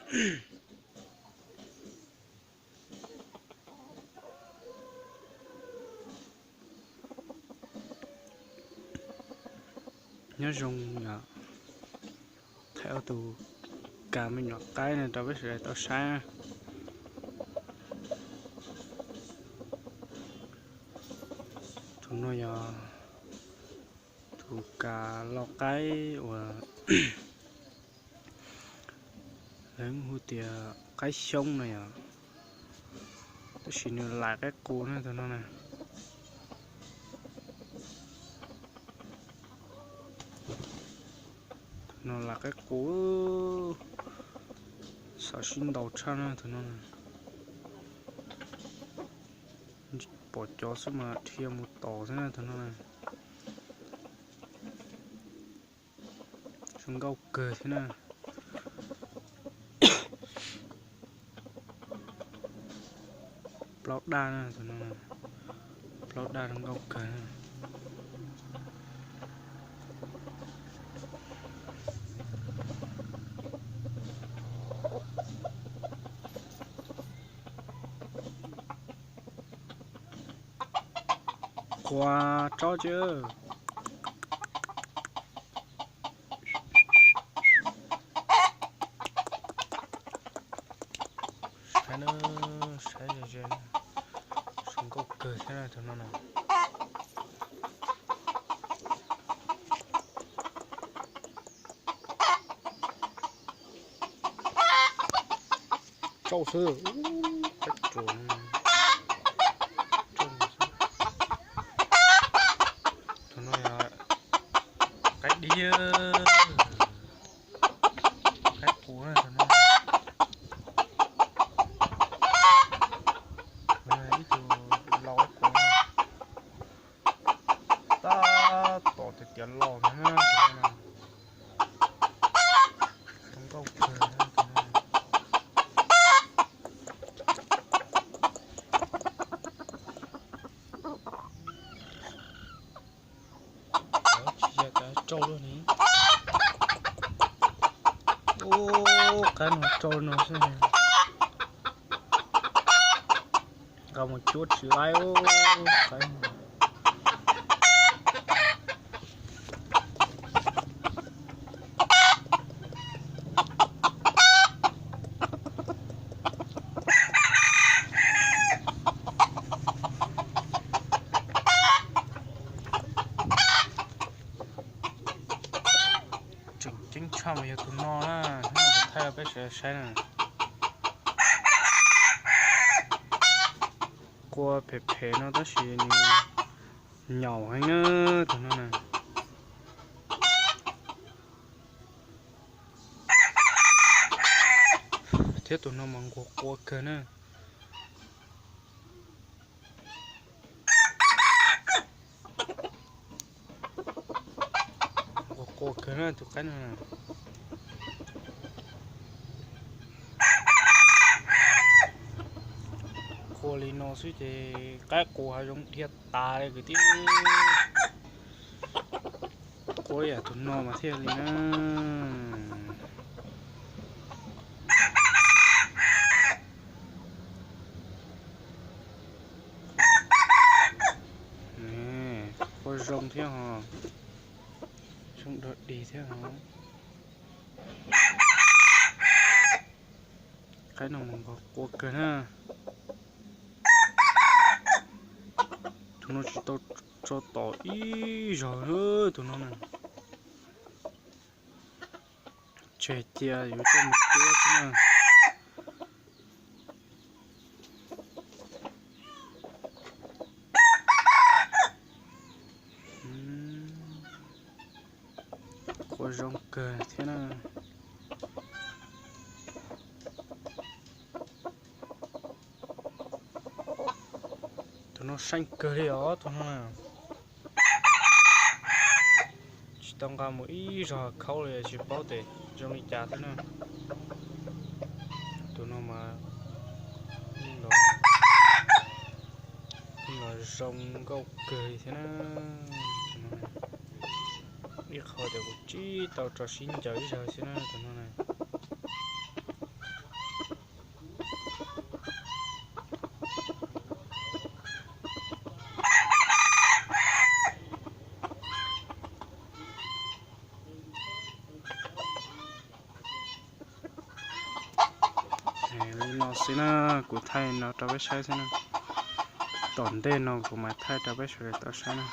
Nyob zoo, thaij ob tug kas me nyuam qaib no rau peb sawv daws tau saib. Tus no yog tus kas loj qaib uas lawv hu tias qaib xyoob no yom, tab sis nws laim qaib qus na tus no na. Tus no laim qaib qus, xav sib ntaus tshaj na tus no. Pom cov xwb mas dhia mus tom xwb na tus no na. Zoo nkauj kawg thiab na. Plaub daj na tus no, plaub daj zoo nkauj kawg na. Quas tsob ci. Saib na, saib ze ze, zoo nkauj kawg thiab na tus no na. Tsauj xwb, qaib qus, tsauj xwb. Tus no yog qaib dib, qaib qus na tus no. Tus no yog ib tug lau qaib qus na. Tab tom tias tias los no na. Zoo nkauj kawg. Tsis yog tias tsauj luaj ni. Ub, qaib no tsauj no xwb. Nqa mus cuab tsis laib ub, qaib no. Tseem ceeb tshaj mas yog tus no na, hnub no kuv thaij rau peb sawv daws saib na. Qua phem phem no tab sis nws nyaum heev na tus no na. Thiab tus no mas nquag qua kawg na. Nquag qua kawg na tus qaib no. Qua li no xwb ces qaib qus hav zoov dhia tas li kwv tij. Qua yam tus no mas thiaj li na. Qua zoo thiab ho, zoo dog dig thiab ho. Qaib no mas nquag qua kawg na. Tus no tsis tau tso tom ib zaug na tus no na. Tseg cia yuav coj mus cuab xwb na. Qua zoo kawg thiab na. Tus no seej kawg li os tus no na. Tsis tau nqa mus ib zog khaub li tsis paub tes zoo li cas thiab na. Tus no mas los zoo nkauj kawg li thiab na. Ib qho tias kuv tsis tau tso sib ncaws ib zaug xwb na tus no na. Li no xwb na, kuv thaij no rau peb saib xwb na. Tom ntej no kuv mam thaij rau peb sawv daws tau saib na.